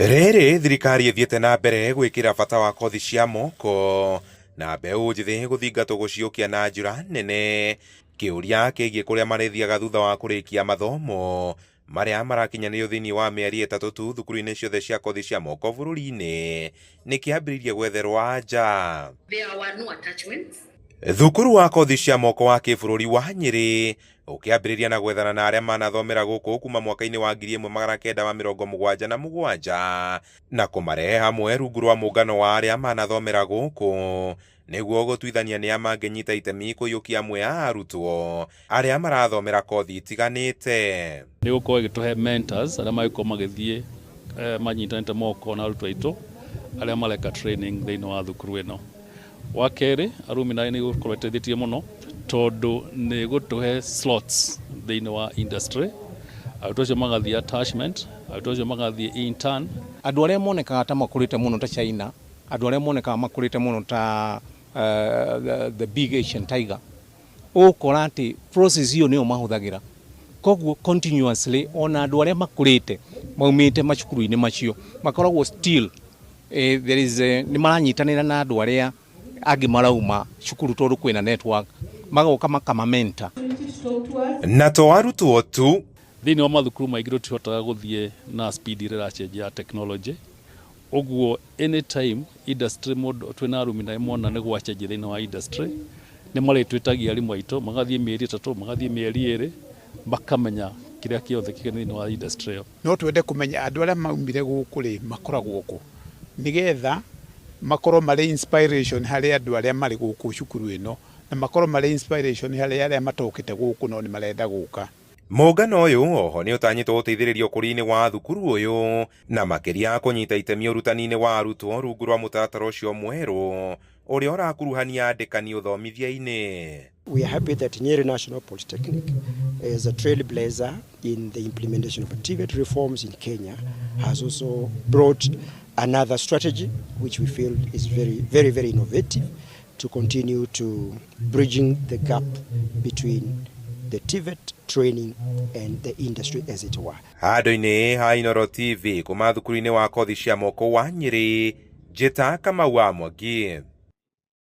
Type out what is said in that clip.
Rĩrĩ thirikari ĩthiĩte na mbere gwĩkĩra bata wa kothi cia moko na mbeũ njĩthĩ gũthingatwo gũciũkia na njĩra nene, kĩũria kĩgiĩ kũrĩa marĩthiaga thutha wa kũrĩkia mathomo marĩa marakinyanĩrio thĩinĩ wa mĩeri 3 tu thukuru-inĩ ciothe cia kothi cia moko bũrũri-inĩ nĩ kĩambĩrĩirie gwetherwo anja. There were no attachments. Thukuru wa kothi cia moko wa kĩbũrũri wa Nyĩrĩ ũkĩambĩrĩria na gwethana na arĩa manathomera gũkũ kuma mwaka-inĩ wa 1977 na kũmarehe hamwe rungu rwa mũngano wa arĩa manathomera gũkũ nĩguo gũtuithania nĩa mangĩnyita itemi kũiyũkia amwe a arutwo arĩa marathomera kothi itiganĩte. Nĩ gũkorwo ĩgĩtũhe mentors arĩa mangĩkorwo magĩthiĩ manyitanĩte moko na arutwo aitũ arĩa mareka training thĩinĩ wa thukuru ĩno. Wa kerĩ, alumni nĩ gũkorwo ĩteithĩtie mũno tondũ nĩ gũtũhe slots thĩinĩ wa industry, arutwo acio magathiĩ attachment, arutwo acio magathiĩ intern. Andũ arĩa monekaga ta makũrĩte mũno ta China, andũ arĩa monekaga makũrĩte mũno ta the big Asian tiger, ũgũkora atĩ process ĩyo nĩyo mahũthagĩra. Koguo continuously ona andũ arĩa makũrĩte maumĩte macukuru-inĩ macio makoragwo still there is nĩ maranyitanĩra na andũ arĩa angĩ marauma cukuru tondũ kwĩna network, magoka makamamenta. Na to arutwo tu. Thĩinĩ wa mathukuru maingĩ tũtihotaga gũthiĩ na speed ĩrĩa ĩracenjia ya technology, ũguo anytime industry mũndũ twĩna alumni mona nĩ gwacenjia thĩinĩ wa industry nĩ marĩtwĩtagia arimũ aitũ magathiĩ mĩeri 3, magathiĩ mĩeri 2, makamenya kĩrĩa kĩothe kĩrĩ thĩinĩ wa industry ĩyo. No twende kũmenya andũ arĩa maumire gũkũ rĩ makoragwo kũ, nĩgetha makorwo marĩ inspiration harĩ andũ arĩa marĩ gũkũ cukuru ĩno, na makorwo marĩ inspiration harĩ arĩa matokĩte gũkũ no nĩ marenda gũka. Mũngano ũyũ oho nĩ ũtanyĩtwo gũteithĩrĩria ũkũria-inĩ wa thukuru ũyũ na makĩria kũnyita itemi ũrutani-inĩ wa arutwo rungu rwa mũtaratara ũcio mwerũ ũrĩa ũrakuruhania andĩkani ũthomithia-inĩ. We are happy that Nyeri National Polytechnic, as a trailblazer in the implementation of TVET reforms in Kenya, has also brought another strategy which we feel is very, very, very innovative to continue to bridging the gap between the TVET training and the industry, as it were. Handũ-inĩ ha Inooro TV kuma thukuru-inĩ wa kothi cia moko wa Nyĩrĩ, njĩta Kamau wa Mwangi.